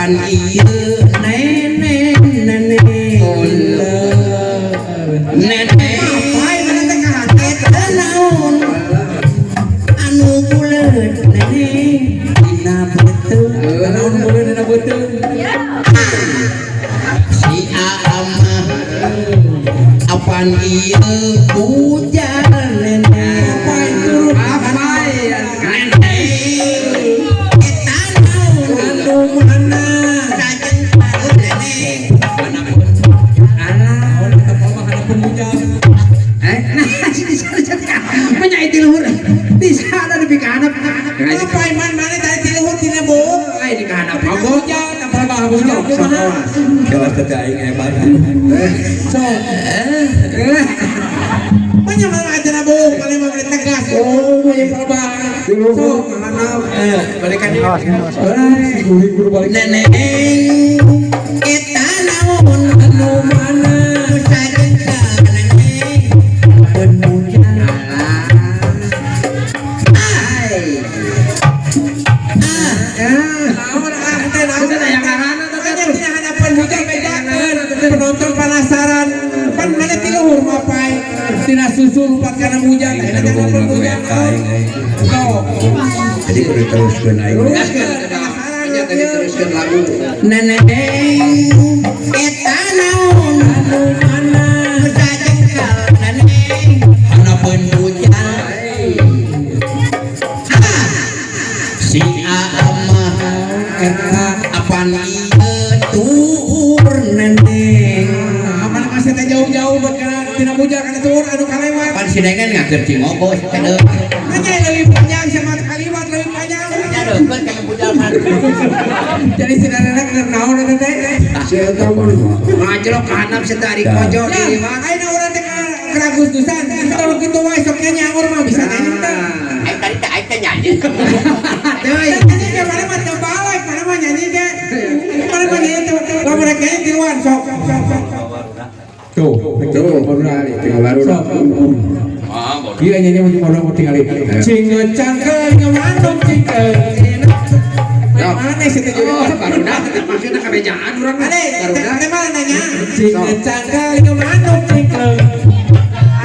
Apan ieu nenek nenek nenek? Apai mana teh kahate? Eta naon anu buleud, nenek, dina beuteung? Naon buleud dina beuteung? Si Aama, apan ieu hujan, nenek? Apai turun. Apai. Nenek, eta naon Anu mana? Sajengkal, nenek? Alah. Naon eta mah handapeun hujan? Eh, nah, sini sini sini. Menyai ti luhur. Di sana di kahanap. Apai man mana tadi ti luhur tina buuk? Ai di kahanap Hujan, tapal bah hujan kumaha? Kelas teh aing hebat. Sok. Manya mana tina buuk, mana mah beri tegas. Oh, manya palebah. Sok, kahanap. Eh, balikan deui. Guring guru balik. Nenek, eta naon Anu mana? Sajengkal, nenek, pun hujan? Ai. Ah. Naon ah teh naon? Sudah aya ngaranna teh. Makanya tina handapeun hujan bejakeun. Penonton penasaran. Pan mana ti luhur mapai? Tina susu lupat kana hujan. Ayeuna teh handapeun hujan. Aing aing. Sok. Jadi kudu teruskeun aing. Teruskeun. Nya tadi teruskeun lagu. Nenek, eta naon Anu mana? Sajengkal, nenek, handapeun hujan? Ah, si Aama, Eta apan ieu tuur, nenek? Nah, mana masih teh jauh-jauh buat kana tina hujan kana tuur anu kalewat. Pan si Neng ngaker cingogo si teh. Hanya lebih panjang sama kaliwat lebih panjang. Nya deukeut kana budal. Jadi si nenek keur naon eta teh? Si eta mah. Ngajlok kahanap si teh ari kojo Ya, di mah. ayeuna urang teh ka Agustusan. Kalau kitu wae sok nyanyi anggur mah bisa nyanyi teh. Aing tadi teh aing teh nyanyi. Teuy. Nyanyi ge mana mah teu balik, mana mah nyanyi ge. Mana mah nyanyi teh. Lamun rek nyanyi tiluan sok. Sok sok. Tuh, Tuh, tinggal baru. Sok. Iya nyanyi mah cuma mau tinggal. Cingecangkeun manuk cingkeun. Mana sih teh? Oh, barudak maksudna kabejaan urang mah. Ade, Barudak. ade mana nanya? Cingecangkeun manuk cingkeun.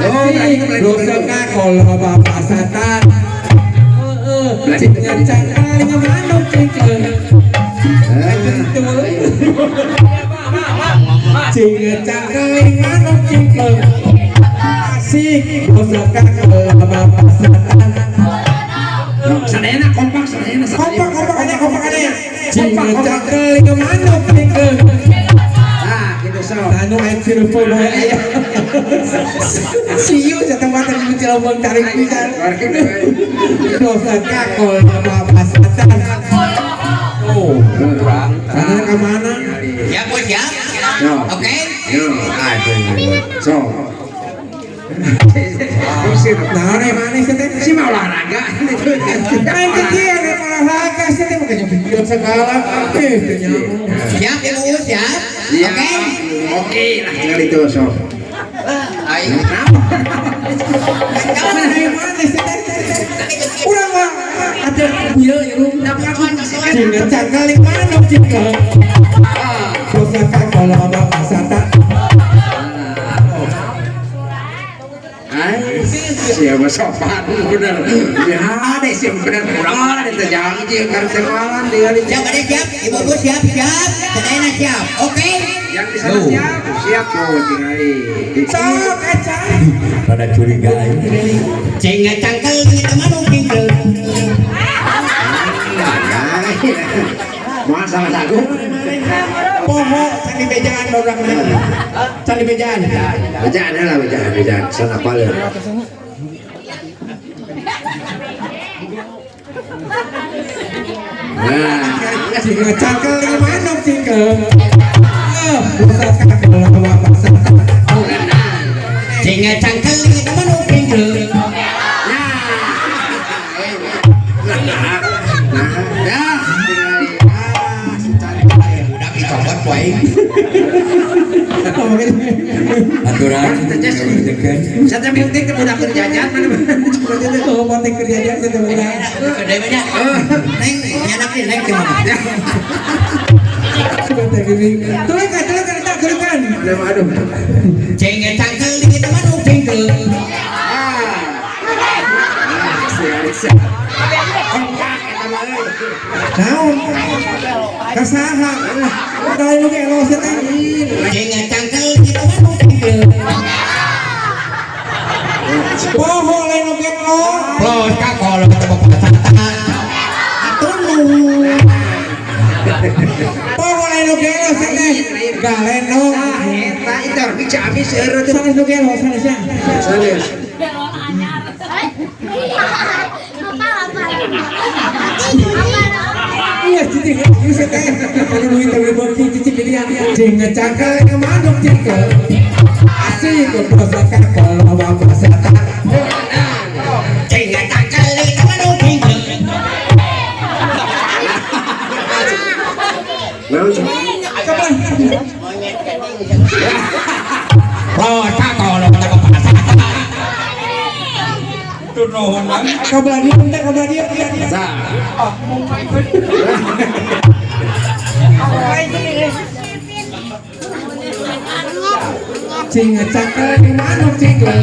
Oh, berarti itu berarti. Dosa kalau bapak satan. Heeh, cingecangkeun manuk cingkeun. Cingecangkeun manuk cingkeun. Asik, dosa kalau bapak satan. Sadayana kompak, sadayana. Kompak, kompak aja, kompak aja. Cingecangkeun manuk cingkeun. Nah, gitu sok. Anu aing telepon wae aya. Siu satempat di Cirebon tarik pisan. Dosa kakol bapak satan. Oh, Kurang. sana ke mana? Siap, bos, siap. Yo. Oke. Yo, aduh. Sok. Nah, mana mana sih teh? Si mah olahraga. Main kecil ada olahraga sih teh makanya video segala. Eh, teu nyambung. Siap, Ibu, siap. Iya. Oke. Oke lah tinggal itu sok. Aing. Mana mana sih teh? Urang mah ada ieu ieu Cingecangkeun manuk cingkeun. Dosa kakol bapak satan. Ai, siapa sopan bener. Ya, ada sih bener. Kurang ada terjangkit karena semalam tinggal itu. Siap, adek, siap. Ibu, Bu, siap, siap. Sadayana siap. Oke. Yang di sana siap, siap tuh tinggal. Sok acan. Pada curiga aing. Cingecangkeun manuk cingkeun. Mau salah satu. Poho candi bejaan baru candi bejaan. Bejaan lah, bejaan, bejaan. Sana pale. Nah, Cingecangkeun manuk cingkeun. Eh, dosa kakol bapak satan. Cingecangkeun manuk cingkeun. nah, ya, ah, si cantik. Budak dicopot ku aing. Aturan. Saya penting ke budak kerjaan mana Oh, penting kerjaan saya teh budak. Gede banyak. Neng, nyanak nih, neng di mana? Sebentar gini. Tulikan, tulikan, eta tulikan. Aduh, aduh. Cing cangkel di kita manuk cingkel. Ah. Ah, siap, siap. Kompak eta mah euy. Naon? Kasaha? Lain nu gelo sia teh. Cing cangkel di kita manuk cingkel. Poho lain nu gelo. Los kakol kata bapak sata. Atunu. Poho lain nu gelo sia teh. Galeno. Ah, eta itu harus dicamis eureun teh. Sanes nu gelo sanes nya. Sanes. Iya cicing, ieu sia teh. Anu duit teh beuki cicing di dia. Cing cangkel ka manuk cingkel. Asik dosa kakol bapak sata. Cing cangkel di kita manuk cingkel. Naon sih? Kapan? Los kakol kata bapak sata. Kabelah dieu teh kabelah dieu. Sa. Cing cangkel ka manuk cingkel.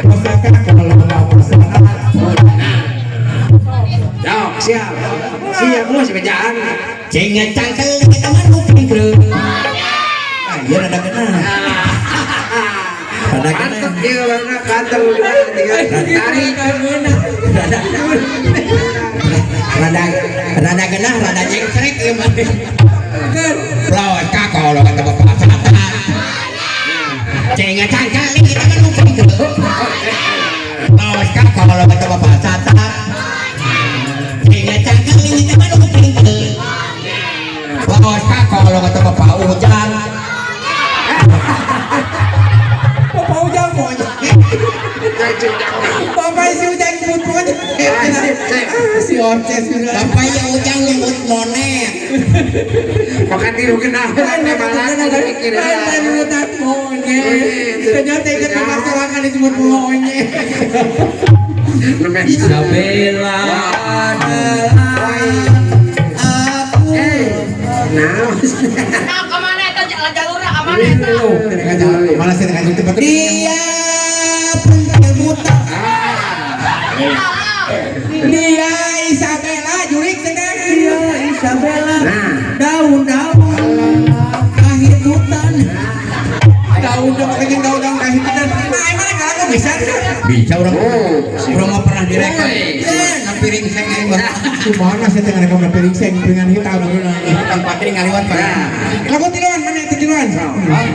Dosa kakol bapak sata. Dok, siap. Siap mau sebejaan. Cing cangkel di kita manuk cingkel. Ah, iya rada kena. Rada kena. Mantep dia warna kantor udah tinggal tarik. Rada rada rada kena, rada jengkrek ieu mah. Los kakol kata bapak sata. Cing cangkel di kita manuk cingkel. Los kakol kata bapak sata. Cing cangkel di kita manuk cingkel. Los kakol kata bapak Ujang. Bapak Ujang monyet. Bapak si Ujang nyebut monyet. Ah, si Orces juga. Bapak ya Ujang nyebut monet. Makan tiru kenal. Lain lain urutan monyet. Ternyata ingat bapak sorangan disebut monyet. Isabella adalah Aku Nah, Nah, kemana eta jalurna kemana eta? Malah saya ngajak tempat dia pentil buta. Dia Isabella jurik sedang. Dia Isabella Nah. daun-daun kahit hutan. Daun daun pakai daun daun kahit hutan. Nah, emang kalau bisa Bisa orang Oh, orang mah pernah direkam. Eh, piring seng aing mah. Kumaha saya tengah rekam piring seng piringan hitam. Kang Patri ngaliwat Pak. Lagu tiluan mana itu tiluan?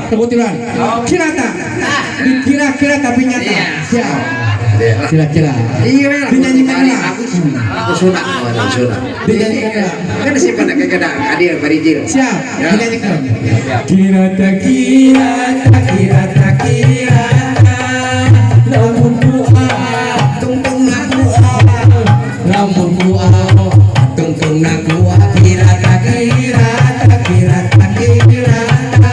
Lagu tiluan. Kirata. Dikira-kira tapi nyata. Iya. Siap. Kira-kira. Iya, Dinyanyikan lah. Aku sunat, aku sunat. Dinyanyikan lah. Kan sih pada kekeda hadir Parijil. Siap. Ya. Dinyanyikan. Kirata kirata kirata kirata lamun doa Tungtung naku lamun doa tungtung naku kirata kirata kirata kirata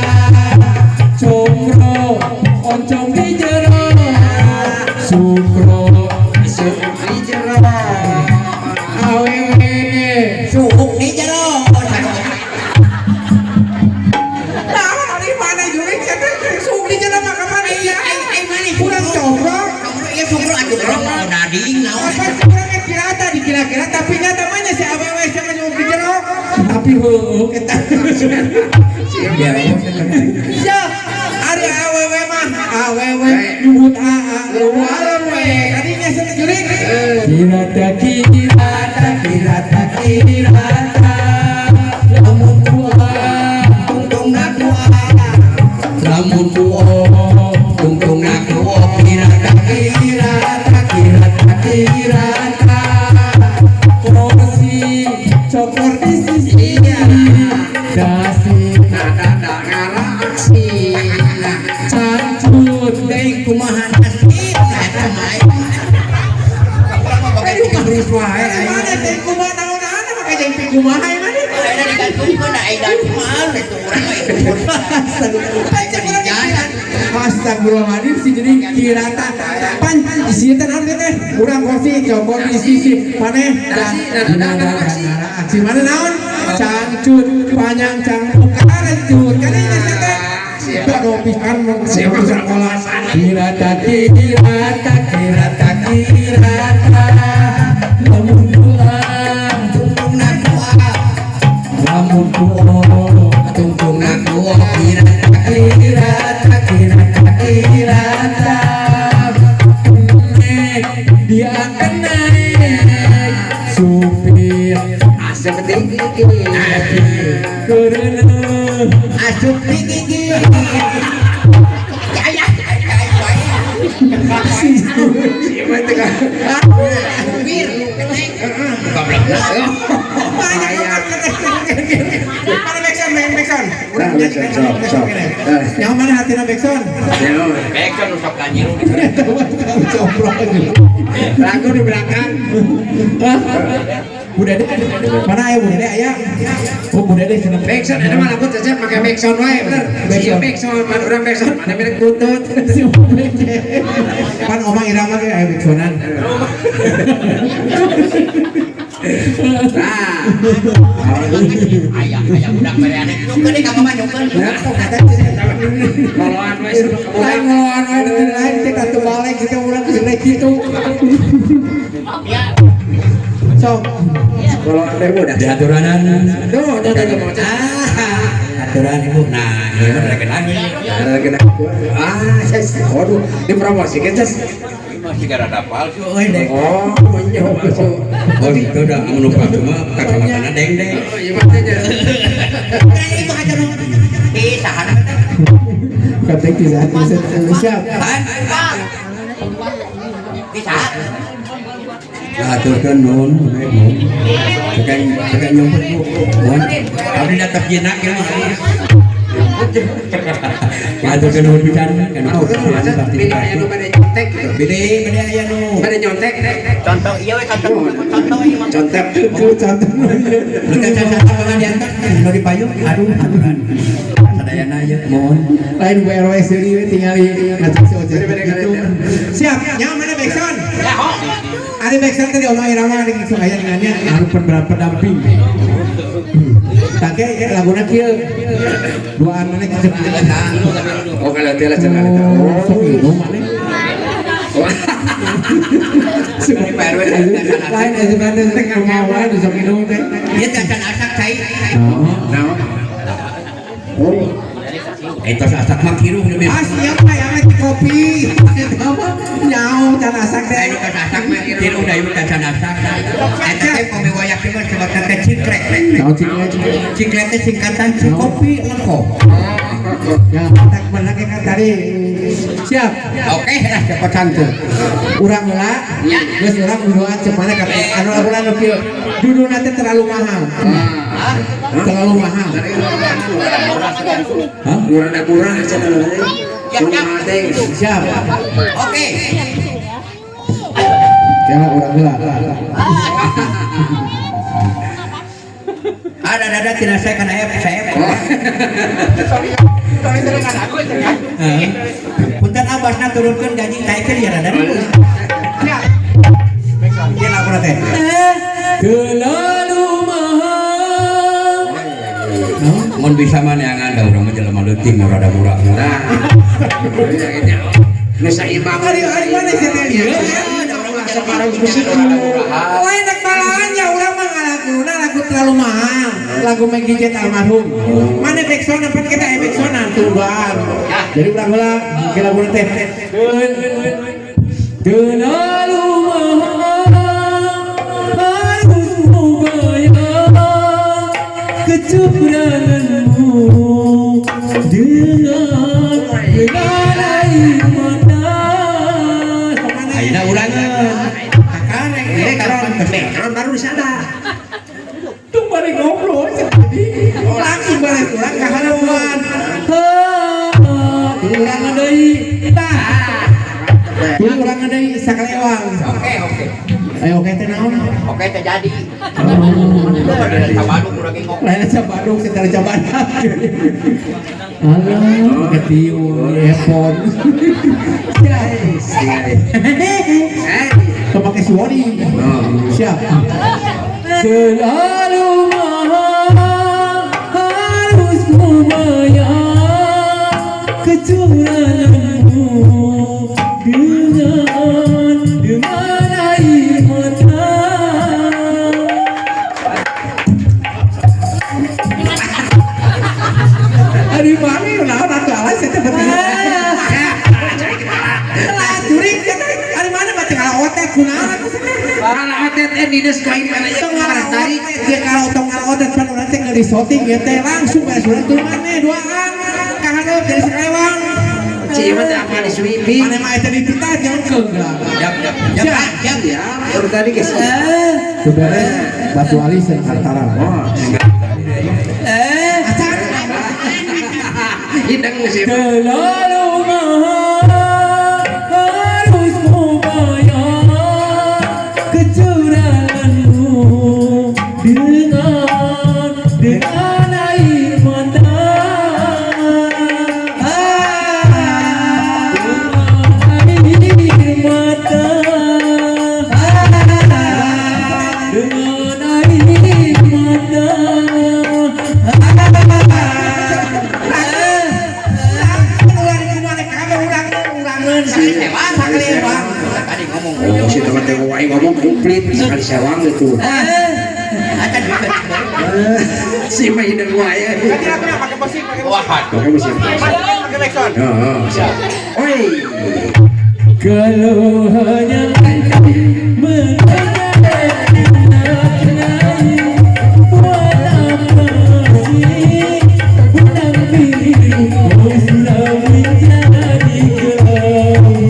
comro oncom di jero sukro Isuk di jero. awewe suhuk di jero. Nah, ari mana jurik sia teh suk di jero mah ka mana ya? Ai mana Kurang comro. Comro ieu sukro atuh urang mah dading naon. Apa kurangnya kirata dikira-kira tapi nyata mana si awewe sia mah di jero tapi heueuh eta. Ya, Siap. Ari awewe mah awewe nyebut aa luar we. Kadinya sia teh jurik. Kirata kirata kirata kirata lamun doa tungtung naku lamun doa tungtung naku kirata kirata kirata kirata kursi cokor di sisi dasi Nada ngara aksi. cancut deui kumaha nasib eta mah aing. Urang mah boga tiga wae mana teh kumaha naon-naon make jeung pi kumaha ieu mah. Ayeuna digantungkeun da aing kumaha itu urang mah itu. Astagfirullahaladzim si jadi kirata pan isi teh naon teh urang kursi cokor di sisi maneh Dasi, nada, nada, aksi. aksi mana naon Cangcut panjang cangcut karencut kan ini teh. Bodoh pisan Siapa sekolah. Kirata kirata kirata kirata lamun doa Tungtungna doa. Lamun doa Tungtungna doa kirata kirata kirata kirata nek dia akan naik supir Asup tinggi. karena asup di gigi. Ya ya ya ya. Siapa itu kan? Supir kenek. Goblok. Mana backsound, main backsound. Nah, backsound, sok, sok. Yang mana hatina backsound? Backsound usap kanjiru. Combro. Lagu di belakang. Udah deh, mana ayah udah deh ayah. Oh udah deh seneng. Backsound ada mah lagu cecep pakai backsound wae bener. Siapa backsound, mana orang backsound, mana mirip kutut. Pan omang irama ge aya backsoundan. Nah, Ayah ayah budak bereane. Nyungkeun deui ka mama nyungkeun. Ngoloan wae Lain ngoloan wae teu lain cek atuh balik cek urang geus rek kitu. Ya. Sok. Ngoloan teh budak. Diaturanan. Tuh, tuh, tuh, tuh. Ah, aturan ibu. Nah, ini mah rek lagi. Ada kena. Ah, ses. Waduh, dipromosikan ses. Masih gara ada palsu euy deh. Oh, iya palsu. Oh gitu dah, anu palsu mah kacamatana deng-deng. Oh, iya makanya. Ibu aja dong. Di sahan teh. Katek ti saat siap. Di saha? Aturkeun nuhun, nuhun. Sekan sekan nyumput Bu. Nuhun. Abdi datang jinak ya mah. Aturkeun nuhun pisan kana Oh, pilih aya nu bade nyontek gitu. Bilih bade aya nu. Bade nyontek. Contoh ieu we contoh contoh ieu mah. Contek. Contoh. Nu teh caca mah diantar nu di payung. Aduh, aturan. Sadayana ieu mohon. Lain Bu RW seuri we tingali ngacak si ojek gitu. Siap, yang mana backsound? Ya, ho. Ari backsound tadi Oma Irama ari langsung aya dengannya anu pendamping. Take laguna kieu. Duaan mana cecep. Oh, kalau teh lah cenah eta. Oh, sok minum maneh. Dari Pak RW Lain sebenarnya teh kumaha wae nu sok minum teh. Ieu teh acan asak cai. Naon? Oh, Eta asak mah kiruh lebih. Ah siap mah yang lagi kopi. Eta mah nyaho can asak teh. Ayo ka asak mah Kiruh da ieu acan asak. Eta teh pami wayak ieu mah sebabna teh cikrek. Naon cikrek? Cikrek teh singkatan cikopi leko. Ya, tak bener kan tadi. Siap. Oke lah cepetan tuh. Urang heula. Geus urang unduan cek mana kata anu laguna nu kieu. Duduna teh terlalu mahal. Terlalu mahal. Hah? Murah murah cenah Murah teh. Siap. Oke. Ya urang heula. Ada ada tina saya kana F saya. Punten abasna turunkeun gaji naikeun ya rada. Ieu laguna teh. Terlalu mahal. Mun bisa mah neangan da urang mah jelema leutik nu rada murah-murah. Nu saimbang. Ari ari mana sih teh ieu? Lain rek balaannya urang mah ngalaguna lagu terlalu mahal. Lagu Meggy Z almarhum. Mana backsound apa kita aya backsoundan tuh duaan. Jadi urang heula ke laguna teh. Terlalu mahal harus kubayar kecuranganmu dengan dengan air mata. Ayeuna urang Kakarek Background, background baru sada. Tuh bari ngobrol jadi langsung balik urang ka hareupan. Heuh, urang deui. Tah. Tuh urang deui sakalewang. Oke oke. Ayo oke teh naon? Oke teh jadi. Lu pada Cabadung urang ge ngomong. Lain Cabadung secara Cabadang. Alah, ketiu handphone. Eh, Kepake si Woni. Siap. Terlalu mahal Kecuranganmu dengan air mata. Aduh, mami, naon atuh alas eta betul. Lah, jurig teh ari mana mah teh ngalaotet kunaon atuh teh. Ngalaotet eh dinas ku aing kana ieu Tong tarik. ngalaotet ge kalau tong ngalaotet pan urang teh geus disoting ge teh langsung beres urang turun maneh duaan ka handeup jadi sakalewang. Ci mah teh apa di sweeping. Maneh mah eta dititah jongkeung lah. Jam jam jam jam. Ya, baru tadi guys. Beres batu alis dan kartara. Oh, Acan. hidang sih. Terlalu mahal harus ku bayar kecuranganmu dengan air mata. Dengan air mata. Dengan air mata. Tadi ngomong. Oh, si teman teh wae ngomong komplit sekali sewang itu. Acan bisa. Si mah hidang wae. Wah. Pakai musik. Heeh, siap. Oi. Kalau hanya mengenai buat apa sih benang biru kau sudah menjadi kelabu.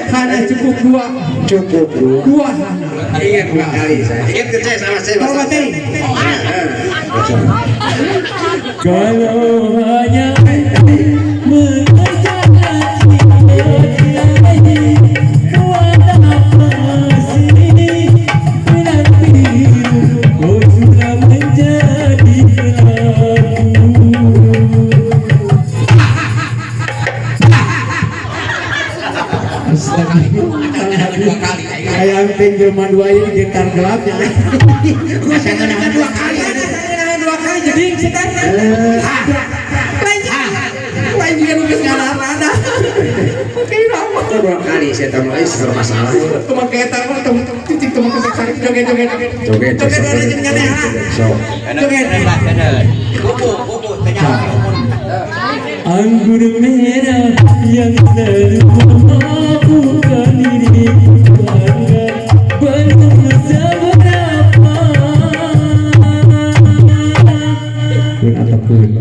Karena cukup dua, Cukup dua. dua. Ingat dua kali saya. Ingat ke saya sama saya. Kalau materi. Kalau hanya mengejar hati, buat apa sih benang biru kau sudah menjadi kelabu. Dua kali. Kayak ting jelema dua ini gitar gelapnya. Saya dua kali. Dua kali jadi setan. Lain juga nulis ngarana. Oke, lama. Dua kali saya tahu eh bermasalah. Teman ketar mah teman cicing teman ketar joget joget Joget joget joget joget So. joget. Bubu bubu tanya. Anggur merah yang selalu memabukkan diriku agar belum seberapa. Kun atau kun.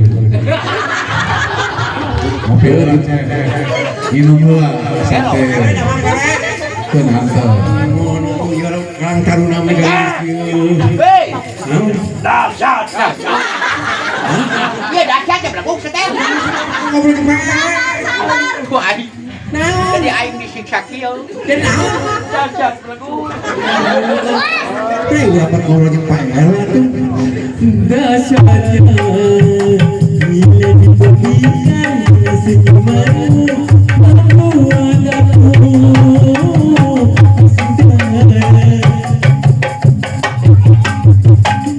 Ngopi heula minum heula santai. Keun hantel. Karang Taruna mah kieu. Hei. Dahsyat dahsyat. Iya dahsyat ya belakang setel. Ngobrol di mana? Ku aing. Naon? Jadi aing disiksa kieu. Dan naon? Dahsyat belakang. Teh urang mah ngobrol jeung Pak RW atuh. Dahsyatnya bila diberikan senyumanmu membuat aku sudah.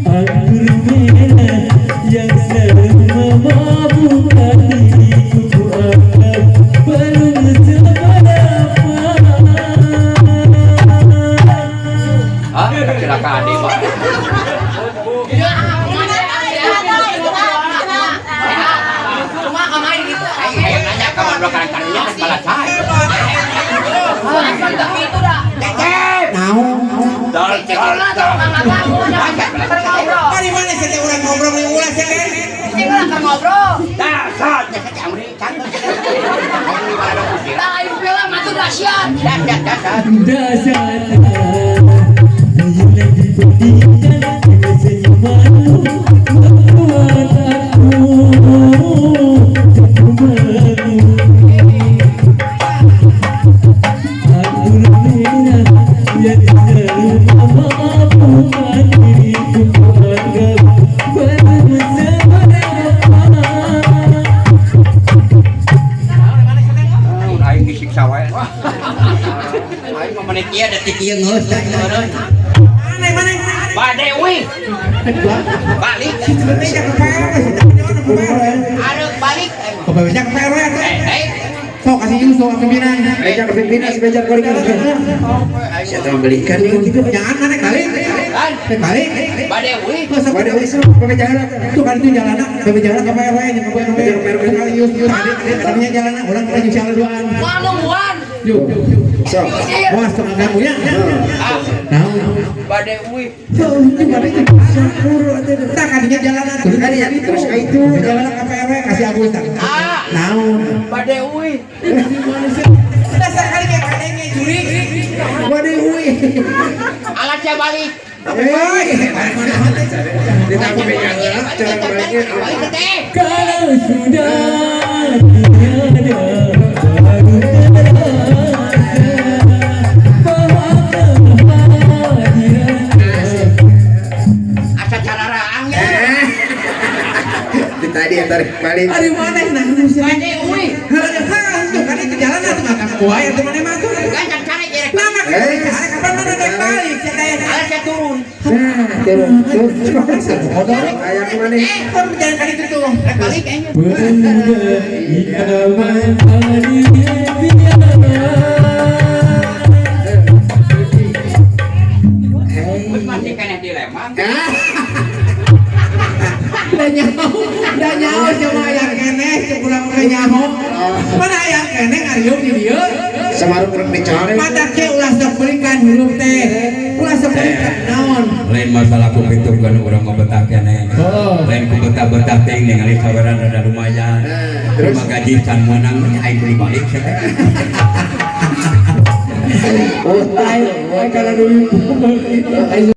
Anggur merah yang selalu memabukkan diriku akan belum seberapa. Ah, kecelakaan deh, Pak. Aing hayang nanya ka mana karang karunya kan balas saya. Naon? Dol dol dol. Dari mana sih teh urang ngobrol jeung ulah sih teh? Dahsyat nya teh amri can. Dahsyat dahsyat. Dahsyatnya bila diberikan senyumanmu membuat aku Aing mah menit ieu detik ieu geus teh meureun. Mana mana? Bade uih. Balik. Sebenarnya ke PRW, Arek balik aing mah. Kebeja ke PRW atuh. Eh, eh. Sok kasih Yusuf ke pimpinan. Beja ke pimpinan si beja balikan. Siapa yang belikan nih gitu. Jangan mana balik. Kan Balik. bade uih. Masuk Waduh, wis beja heula. Tuh kan itu jalan bebeja jalan ke PRW nya ke PRW. Ke PRW. Kali Yus tadinya jalan ulang kita jeung siapa duaan. Moal nungguan. Yuk. Sok. Diusir. Wah, sok ganggu ya. Ah, Naon? bade uih. Tuh, itu balik Tak kadinya jalan tuh. Kadinya, terus ka itu. Jalan ke PRW kasih Agus tak. Ah. Naon? Bade uih. Dasar kali kayak kadenge juri. Waduh, wih. Alat saya balik. Hei, Ditangkap beja heula, cara baliknya. Balik teh. Kalau sudah tiada baru terasa bahwa kehadiran Asa cara raang ya. Di tadi yang tarik balik. Ari mana nah sih? Bade uih. Heuh, tuh kan itu jalan atuh ngakak kuai atuh mana mah tuh. Kan can care jerek. Lama kan kapan mana naik balik sia teh. Alat saya turun. Nah, turun, turun. Kayak mana? Kan jalan kali itu tuh. Rek balik kayaknya. Benda hari biara. Terus masih keneh di Lembang. Da nyaho sama aya keneh cek urang teh nyaho. Mana aya keneh ngariung di dieu. Samaruk rek dicari. Mata ke ulah sok belikan hirup teh. Ulah sok belikan naon. Lain masalah ku pitukeun urang mah betah keneh. Lain ku betah-betah teuing ningali saweran rada lumayan. Terus? Terus gaji can meunang aing kudu balik sia teh. Oh, Ai kalau duit.